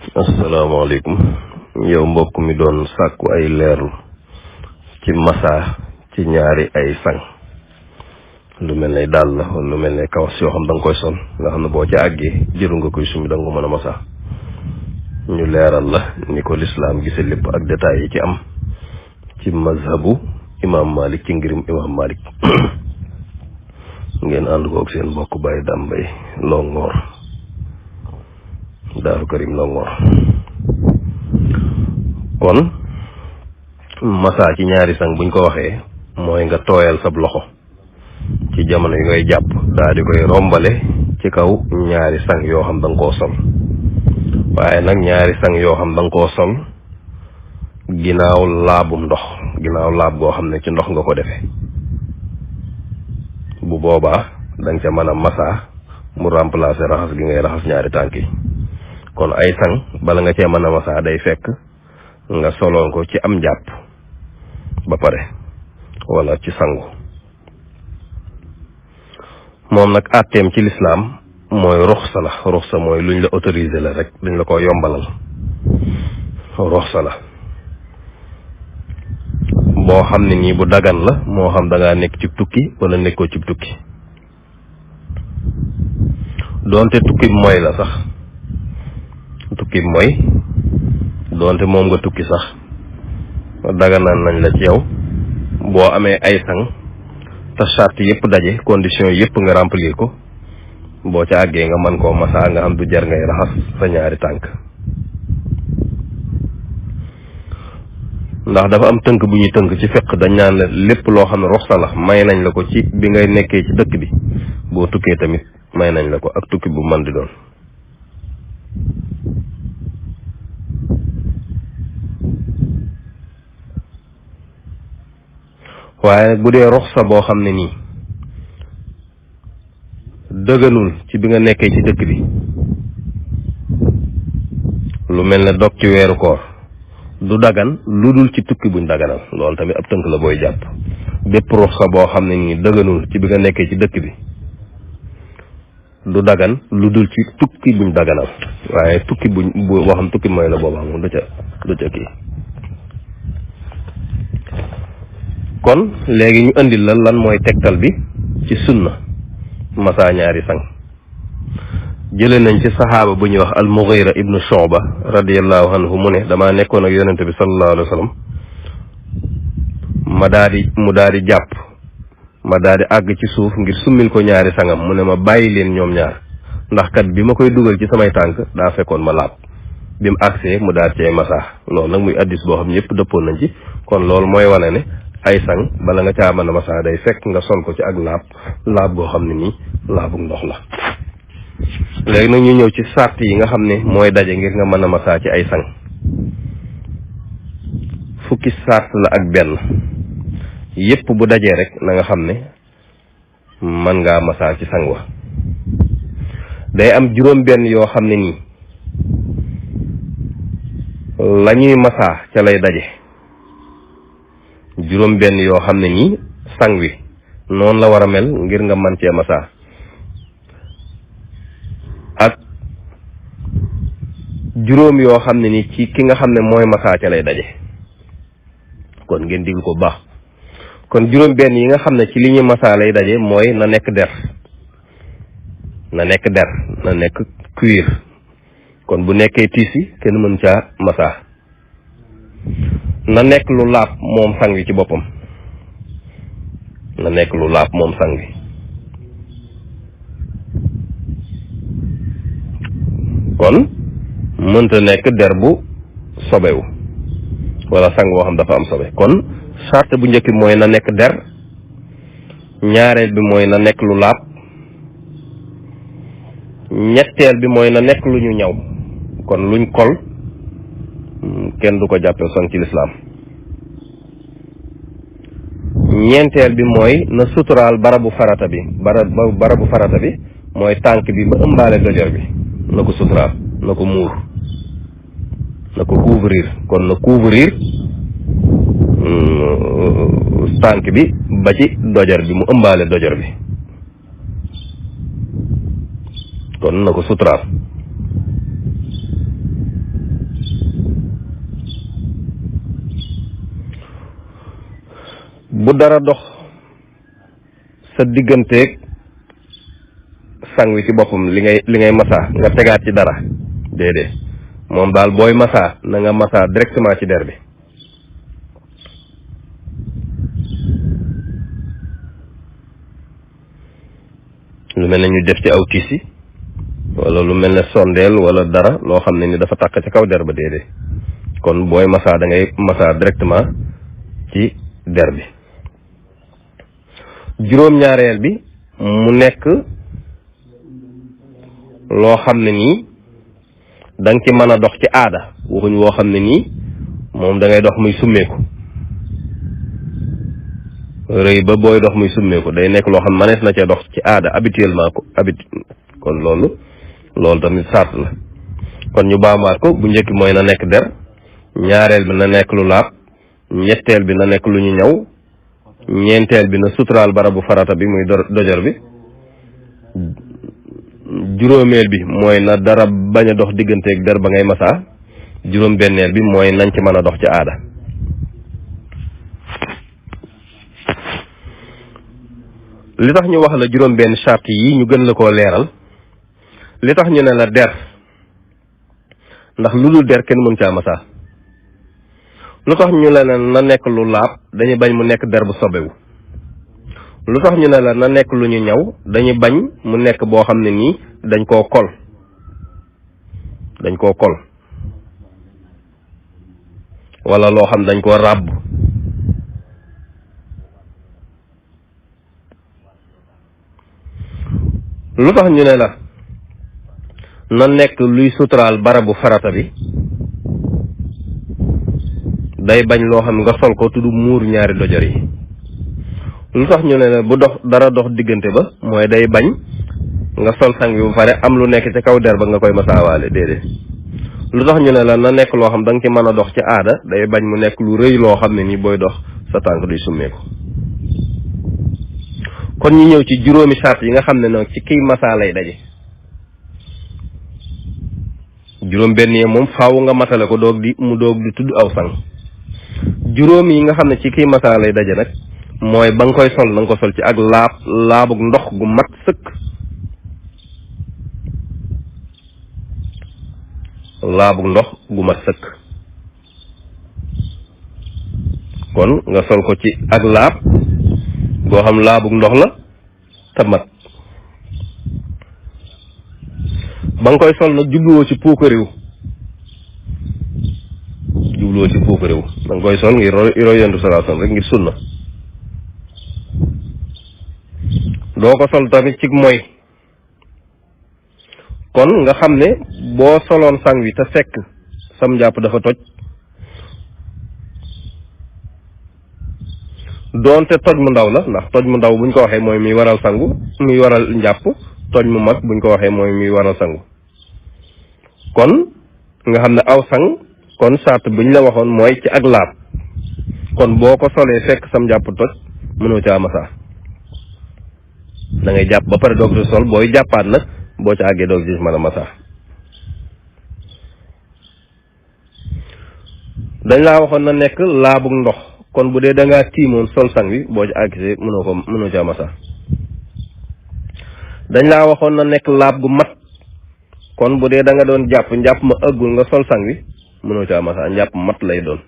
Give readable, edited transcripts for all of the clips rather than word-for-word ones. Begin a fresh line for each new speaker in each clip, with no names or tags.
asalaamaaleykum yow mbokk mi doon sàkku ay leerlu ci massa ci ñaari ay sang lu mel ne daal la wala lu mel ne kawas yoo xam da nga koy sol nga xam ne boo ci àggee jëru nga koy sumi da nga ko mën a massa ñu leeral la ni ko lislaam gise lépp ak détails yi ci am ci mazhabu imam Malik ci ngirum imam Malik ngeen ànd ko ak seen mbokk Baye Dame Mbaye Longhor Daaru Karim Longhor kon massa ci ñaari sang buñ ko waxee mooy nga tooyal sab loxo ci jamono yi ngay jàpp daal di koy rombale ci kaw ñaari sang yoo xam da nga koo sol waaye nag ñaari sang yoo xam da nga koo sol ginnaaw laabum ndox ginnaaw laab goo xam ne ci ndox nga ko defee bu boobaa danga ca mën a massa mu remplacer raxas gi ngay raxas ñaari tànk yi kon ay sang bala nga cee mën a massa day fekk nga soloon ko ci am jàpp ba pare wala ci sangu moom nag àtteem ci lislaam mooy ruxsa la ruxsa mooy luñ la autorisé la rek dañ la ko yombalal ruxsa la boo xam ne nii bu dagan la moo xam da ngaa nekk ci tukki wala nekkoo ci tukki doonte tukki mooy la sax tukki mooy doonte moom nga tukki sax daganal nañ la ci yow boo amee ay sang te charte yëpp daje condition yëpp nga remplir ko boo ca àggee nga mën koo massa nga xam du jar ngay raxas sa ñaari tànk ndax dafa am tënk bu ñuy tënk ci fiqh dañ naan la lépp loo xam ne ruxsa la may nañ la ko ci bi ngay nekkee ci dëkk bi boo tukkee tamit may nañ la ko ak tukki bu mën di doon waaye bu dee ruxsa boo xam ne nii dëgganul ci bi nga nekkee ci dëkk bi lu mel ne dog ci weeru koor du dagan lu dul ci tukki buñ daganal loolu tamit ab tënk la booy jàpp bépp ruxsa boo xam ne nii dëgganul ci bi nga nekkee ci dëkk bi du dagan lu dul ci tukki buñ daganal waaye tukki buñ boo xam tukki mooy la boobaa moom du ca kii kon léegi ñu indil la lan mooy tegtal bi ci sunna massa ñaari sang jëlee nañ ci saxaaba bu ñuy wax al-Mughira ibnu Shu'ba radiyallahu anhu mu ne damaa nekkoon ak yonente bi sallallahu alayhi wa sallam mu daal di jàpp ma daal di àgg ci suuf ngir summil ko ñaari sangam mu ne ma bàyyi leen ñoom ñaar ndax kat bi ma koy dugal ci samay tànk daa fekkoon ma laab bi mu agsee mu daal cee massa loolu nag muy addis boo xam ne ñëpp dëppoon nañ ci kon loolu mooy wane ne ay sang bala nga caa mën a massa day fekk nga sol ko ci ak laab goo xam ne nii laabug ndox la léegi nag ñu ñëw ci sart yi nga xam ne mooy daje ngir nga mën a massa ci ay sang fukki sart la ak benn yépp bu dajee rek na nga xam ne mën ngaa massa ci sang wa day am juróom benn yoo xam ne nii la ñuy massa ca lay daje juróom benn yoo xam ne nii sang wi noonu la war a mel ngir nga mën cee massa ak juróom yoo xam ne ni ci ki nga xam ne mooy massa ca lay daje kon ngeen diglu ko baax kon juróom benn yi nga xam ne ci li ñuy massa lay daje mooy na nekk der na nekk cuir kon bu nekkee tissu kenn mën caa massa na nekk lu laab moom sang wi ci boppam na nekk lu laab moom sang wi kon mënta nekk der bu sobewu wala sang boo xam dafa am sobe kon charte bu njëkk mooy na nekk der ñaareel bi mooy na nekk lu laab ñetteel bi mooy na nekk lu ñu ñaw kon luñ kol kenn du ko jàppee sang ci lislaam ñeenteel bi mooy na suturaal barabu farata bi barabu farata bi mooy tànk bi ba ëmbaale dojor bi na ko suturaal na ko muur na ko couvrir kon na couvrir tànk bi ba ci dojor bi mu ëmbaale dojor bi kon na ko suturaal bu dara dox sa digganteeg sang wi ci boppam li ngay massa nga tegaat ci dara déedéet moom daal booy massa na nga massa directement ci der bi lu mel ne ñu def ci aw tisi wala lu mel ne sondeel wala dara loo xam ne ni dafa tàkk ci kaw der ba déedéet kon booy massa da ngay massa directement ci der bi juróom-ñaareel bi mu nekk loo xam ne nii da nga ci mën a dox ci aada waxuñ woo xam ne nii moom da ngay dox muy summeeku rëy ba booy dox muy summeeku day nekk loo xam ne manees na cee dox ci aada habituellement kon loolu tamit sart la kon ñu baamaat ko bu njëkk mooy na nekk der ñaareel bi na nekk lu laab ñetteel bi na nekk lu ñu ñaw ñeenteel bi na suturaal barabu farata bi muy dojor bi juróomeel bi mooy na dara bañ a dox digganteeg der ba ngay masaa juróom benneel bi mooy nañ ci mën a dox ci aada li tax ñu wax la juróom benn charte yi ñu gën la koo leeral li tax ñu ne la der ndax lu dul der kenn mën caa masaa lu tax ñu ne la na nekk lu laab dañuy bañ mu nekk der bu sobewu lu tax ñu ne la na nekk lu ñu ñaw dañuy bañ mu nekk boo xam ne nii dañ koo kol wala loo xam dañ koo ràbb lu tax ñu ne la na nekk luy suturaal barabu farata bi day bañ loo xam nga sol ko tudd muur ñaari dojor yi lu tax ñu ne la bu dara dox diggante ba mooy day bañ nga sol sang bi bu pare am lu nekk ci kaw der ba nga koy masaawaale déedéet lu tax ñu ne la na nekk loo xam da nga ci mën a dox ci aada day bañ mu nekk lu rëy loo xam ne ni booy dox sa tànk duy summeeku kon ñu ñëw ci juróomi sart yi nga xam ne nag ci kiy masaa lay daje juróom benn yi moom faaw nga matale ko doog di tudd aw sang juróom yi nga xam ne ci kiy masaa lay daje nag mooy ba nga koy sol na nga ko sol ci ak laabug ndox gu mat sëkk kon nga sol ko ci ak laab goo xam laabug ndox la te mat ba nga koy sol nag jubluwoo ci puukaréew da nga koy sol ngir roy Yonent sallallahu alayhi wasallam rek ngir sunna doo ko sol tamit ci mooy kon nga xam ne boo soloon sang wi te fekk sam njàpp dafa toj doonte toj mu ndaw la ndax toj mu ndaw buñ ko waxee mooy muy waral sangu muy waral njàpp toj mu mag buñ ko waxee mooy muy waral sangu kon nga xam ne aw sang kon sart buñ la waxoon mooy ci ak laab kon boo ko solee fekk sam njàpp toj mënoo caa masaa da ngay jàpp ba pare doog di sol booy jàppaat nag boo ci àggee doog gis mën a masaa dañ laa waxoon na nekk laabug ndox kon bu dee da ngaa tiimoon sol sang wi boo ci àggsee mënoo caa masaa dañ laa waxoon na nekk laab gu mat kon bu dee da nga doon jàpp njàpp ma ëggul nga sol sang wi mënoo caa masaa njàpp mat lay doon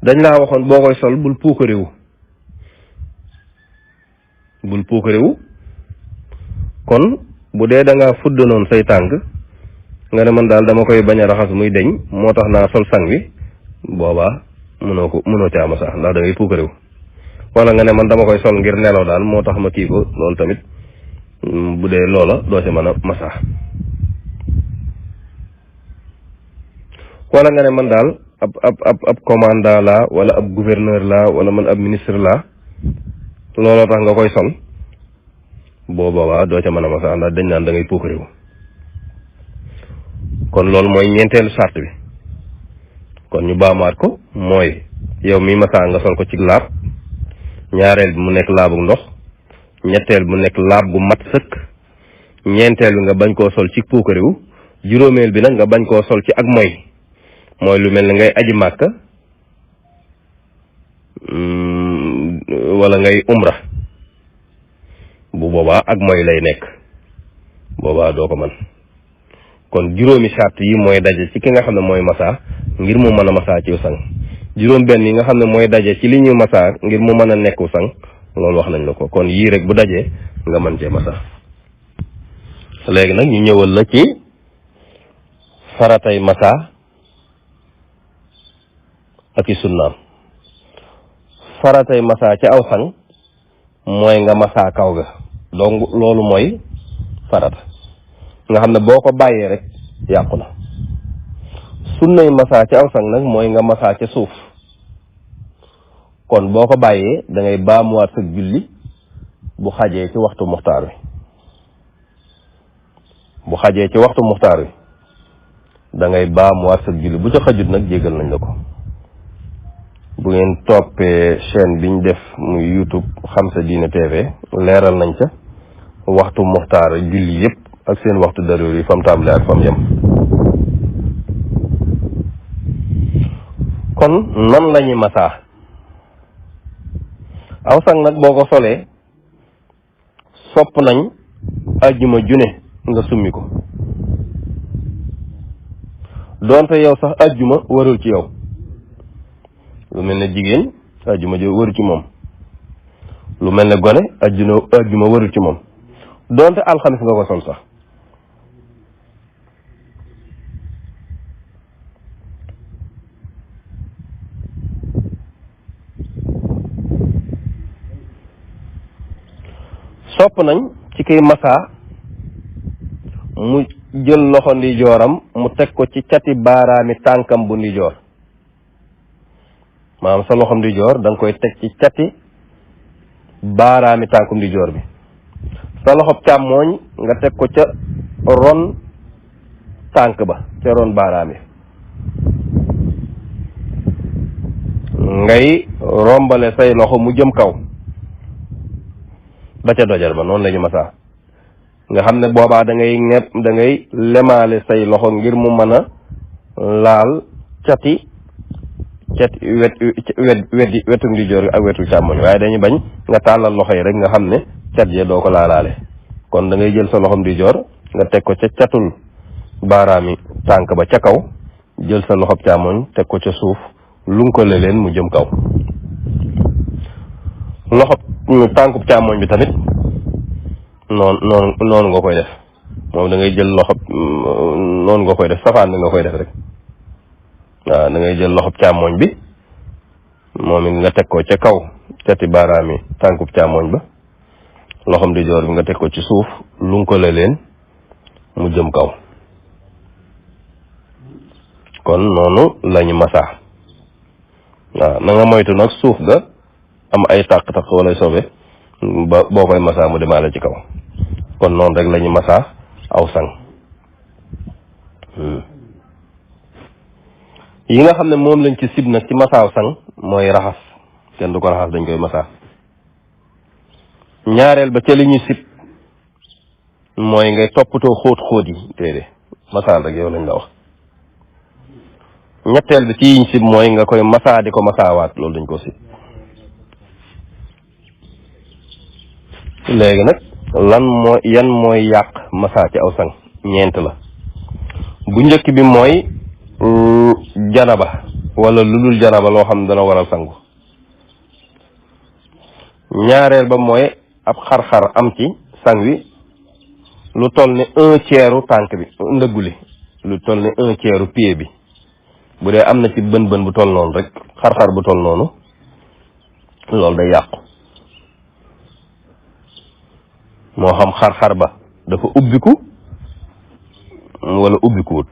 dañ laa waxoon boo koy sol bul puukarewu kon bu dee da nga fudd noonu say tànk nga ne man daal dama koy bañ a raxas muy deñ moo tax naa sol sang wi boobaa mënoo caa masaa ndax da ngay puukarewu wala nga ne man dama koy sol ngir nelaw daal moo tax ma kii ko loolu tamit bu dee loola doo ci mën a masaa wala nga ne man daal ab commandant la wala ab gouverneur la wala man ab ministre la looloo tax nga koy sol boobaa doo ca mën a masaa ndax dañ naan da ngay puukarewu kon loolu mooy ñeenteelu sart bi kon ñu baamaat ko mooy yow mi masaa nga sol ko ci laab ñaareel bi mu nekk laabug ndox ñetteel bi mu nekk laab gu mat sëkk ñeenteel bi nga bañ koo sol ci puukarewu juróomeel bi nag nga bañ koo sol ci ak mooy lu mel ne ngay aji màkka wala ngay umra bu boobaa ak lay nekk boobaa doo ko mën kon juróomi sart yi mooy daje ci ki nga xam ne mooy masaa ngir mu mën a masaa ci sang juróom benn yi nga xam ne mooy daje ci li ñuy masaa ngir mu mën a nekku sang loolu wax nañ la ko kon yii rek bu dajee nga mën cee masaa léegi nag ñu ñëwal la ci faratay masaa ak i sunnaam faratay masaa ci aw sang mooy nga masaa kaw ga donc loolu mooy farata nga xam ne boo ko bàyyee rek yàqu na sunnay masaa ci aw sang nag mooy nga masaa ca suuf kon boo ko bàyyee da ngay baamuwaat sa julli bu xajee ci waxtu muxtaar wi da ngay baamuwaat sa julli bu ca xajut nag jéggal nañ la ko bu ngeen toppee chaîne biñ def muy YouTube Xam Sa Diine TV leeral nañ ca waxtu muxtaar julli yépp ak seen waxtu daruur yi fam tàmbale ak fam yem kon nan lañuy masaa aw sang nag boo ko solee sopp nañ ajjuma june nga summi ko doonte yow sax ajjuma warul ci yow lu mel ne jigéen ajjuma jo warul ci moom lu mel ne gone ajjuma warul ci moom doonte alxamis nga ko sol sax sopp nañ ci kiy masaa mu jël loxo ndijooram mu teg ko ci cati baaraami tànkam bu ndijoor maanaam sa loxo ndijoor da nga koy teg ci cati baaraami tànkum ndijoor bi sa loxo càmmooñ nga teg ko ca ron tànk ba ca ron baaraam yi ngay rombale say loxo mu jëm kaw ba ca dojar ba noonu la ñu masaa nga xam ne boobaa da ngay lemaale say loxo ngir mu mën a laal cati wetu ndijoor ak wetu càmmoñ waaye dañu bañ nga tàllal loxo yi rek nga xam ne cat ya doo ko laalaale kon da ngay jël sa loxom ndijoor nga teg ko ca catul baaraami tànk ba ca kaw jël sa loxob càmmoñ teg ko ca suuf lu ko leen mu jëm kaw loxob tànkub càmmoñ bi tamit noonu nga koy def moom da ngay jël loxob noonu nga koy def safaan nga koy def rek waaw da ngay jël loxob càmmoñ bi moom it nga teg ko ca kaw cati baaraami tànkub càmmoñ ba loxom ndijoor bi nga teg ko ci suuf lu ko leen mu jëm kaw kon noonu lañu masaa waaw na nga moytu nag suuf ga am ay taq-taq wala sobe ba boo koy masaa mu demaale ci kaw kon noonu rek lañu masaa aw sang yi nga xam ne moom lañ ci sib nag ci masaaw sang mooy raxas kenn du ko raxas dañ koy masaa ñaareel ba ca li ñu sib mooy ngay toppatoo xóot yi téere masaa rek yow lañ la wax ñetteel bi ci yiñ sib mooy nga koy masaa di ko masaawaat loolu dañ ko sib léegi nag yan mooy yàq masaa ci aw sang ñeent la bu njëkk bi mooy janaba wala lu dul janaba loo xam ne dana waral sangu ñaareel ba mooy ab xar-xar am ci sang wi lu toll ne 1/3 tànk bi ndëggu li lu toll ne 1/3 pied bi bu dee am na ci bën bu toll noonu rek xar-xar bu toll noonu loolu day yàqu moo xam xar-xar ba dafa ubbiku wala ubbikuwut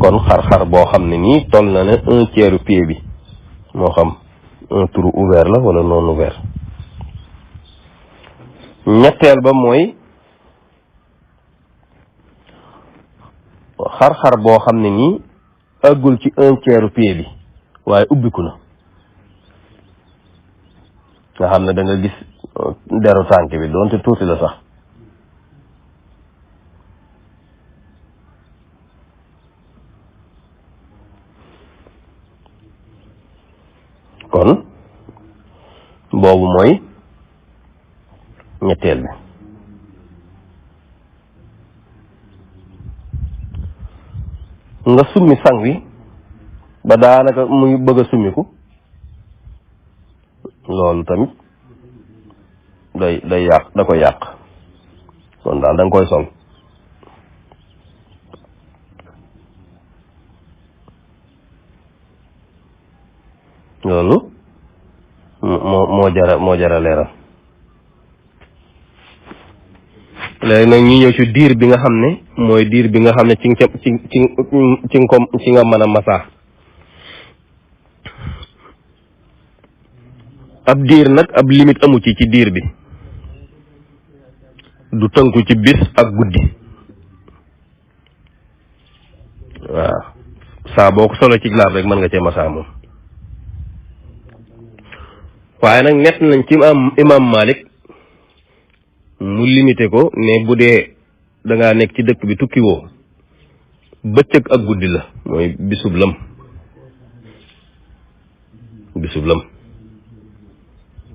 kon xar-xar boo xam ne nii toll na ne 1/3 pied bi moo xam un trou ouvert la wala non ouvert ñetteel ba mooy xar-xar boo xam ne nii àggul ci 1/3 pied bi waaye ubbiku na nga xam ne da nga gis deru tànk bi doonte tuuti la sax kon boobu mooy ñetteel bi nga summi sang wi ba daanaka muy bëgg a summiku loolu tamit day yàq da koy yàq kon daal da nga koy sol loolu moo jara leeral léegi nag ñu ñëw ci diir bi nga xam ne mooy diir bi nga xam ne ci nga mën a masaa ab diir nag ab limite amu ci diir bi du tënku ci bis ak guddi waaw saa boo ko solo ci laab rek mën nga cee masaa moom waaye nag nett nañ ci imam Malik mu limité ko ne bu dee da ngaa nekk ci dëkk bi tukki woo bëccëg ak guddi la mooy bisub lëm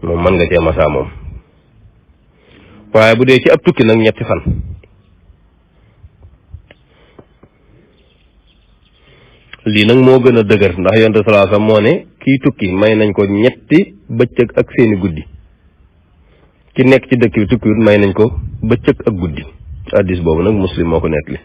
moom mën nga cee masaa moom waaye bu dee ci ab tukki nag ñetti fan lii nag moo gën a dëgër ndax yonent sallallahu alayhi wasallam moo ne kii tukki may nañ ko ñetti bëccëg ak seeni guddi ki nekk ci dëkk bi tukkiwut may nañ ko bëccëg ak guddi hadiis boobu nag Muslim moo ko nettali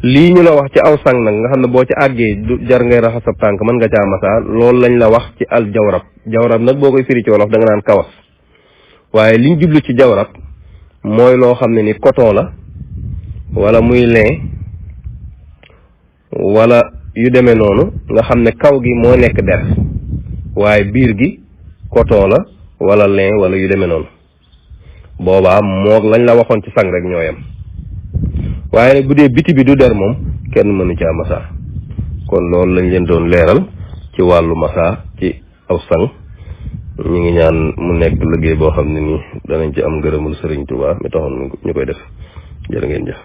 lii ñu la wax ci aw sang nag nga xam ne boo ci àggee du jar ngay raxas sa tànk mën nga caa masaa loolu lañ la wax ci al jawrab nag boo koy firi ci wolof da nga naan kawas waaye liñ jublu ci jawrab mooy loo xam ne ni coton la wala muy lin wala yu demee noonu nga xam ne kaw gi moo nekk der waaye biir gi coton la wala lin wala yu demee noonu boobaa moo lañ la waxoon ci sang rek ñooyam waaye nag bu dee biti bi du der moom kenn mënu caa masaa kon loolu lañ leen doon leeral ci wàllu masaa ci aw sang ñu ngi ñaan mu nekk liggéey boo xam ne nii danañ ci am ngërëmul Sëriñ Tuubaa mi taxoon ñu koy def jërë ngeen jëf